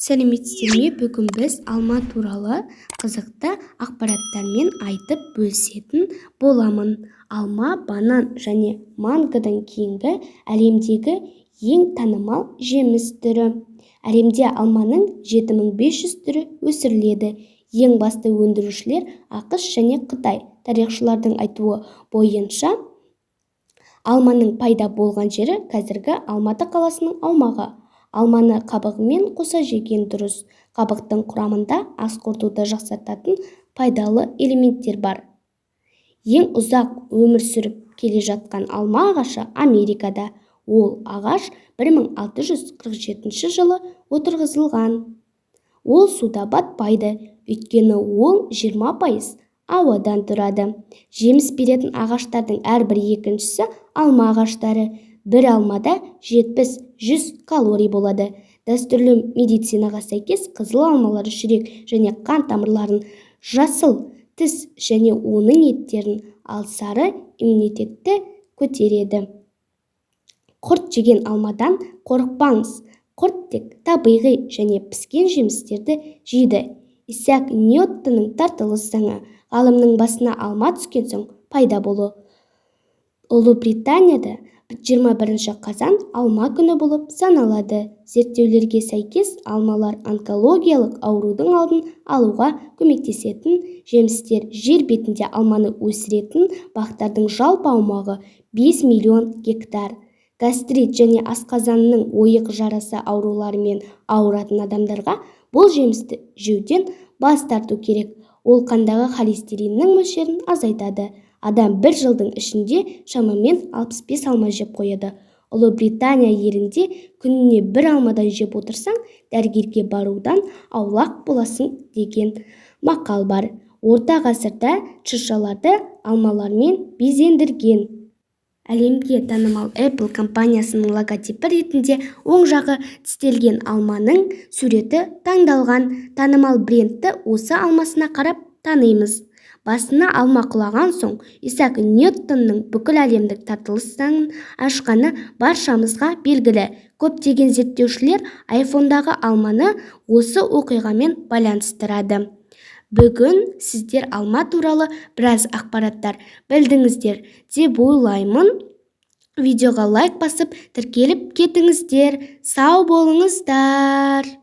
Сәлеметсіздер ме? Бүгін біз алма туралы қызықты ақпараттармен айтып бөлісетін боламын. Алма банан және мангодан кейінгі әлемдегі ең танымал жеміс түрі. Әлемде алманың 7500 түрі өсіріледі. Ең басты өндірушілер АҚШ және Қытай. Тарихшылардың айтуы бойынша, алманың пайда болған жері қазіргі Алматы қаласының аумағы. Алманы қабығымен қоса жеген дұрыс. Қабықтың құрамында ас қорытуды жақсартатын пайдалы элементтер бар. Ең ұзақ өмір сүріп келе жатқан алма ағашы Америкада. Ол ағаш 1647 жылы отырғызылған. Ол суда батпайды, өйткені ол 20% ауадан тұрады. Жеміс беретін ағаштардың әрбір екіншісі алма ағаштары. Бір алмада 70-100 калорий болады. Дәстүрлі медицинаға сәйкес, қызыл алмалар жүрек және қан тамырларын, жасыл тіс және оның еттерін, ал сары иммунитетті көтереді. Құрт жеген алмадан қорықпаңыз. Құрт тек табиғи және піскен жемістерді жейді. Исаак Ньютонның тартылыс заңы ғалымның басына алма түскен соң пайда болды. Ұлыбританияда 21 қазан алма күні болып саналады. Зерттеулерге сәйкес, алмалар онкологиялық аурудың алдын алуға көмектесетін жемістер. Жер бетінде алманы өсіретін бақтардың жалпы аумағы 5 миллион гектар. Гастрит және асқазанның ойық жарасы ауруларымен ауыратын адамдарға бұл жемісті жеуден бас тарту керек. Ол қандағы холестериннің мөлшерін азайтады. Адам бір жылдың ішінде шамамен 65 алма жеп қояды. Ұлыбритания елінде күніне бір алмадан жеп отырсаң, дәрігерге барудан аулақ боласың деген мақал бар. Орта ғасырда шыршаларды алмалармен безендірген. Әлемге танымал Apple компаниясының логотипі ретінде оң жағы тістелген алманың суреті таңдалған. Танымал брендті осы алмасына қарап танимыз. Басына алма құлаған соң Исаак Ньютонның бүкіл әлемдік тартылыс заңын ашқаны баршамызға белгілі. Көптеген зерттеушілер айфондағы алманы осы оқиғамен байланыстырады. Бүгін сіздер алма туралы біраз ақпараттар білдіңіздер деп ойлаймын. Видеоға лайк басып, тіркеліп кетіңіздер. Сау болыңыздар!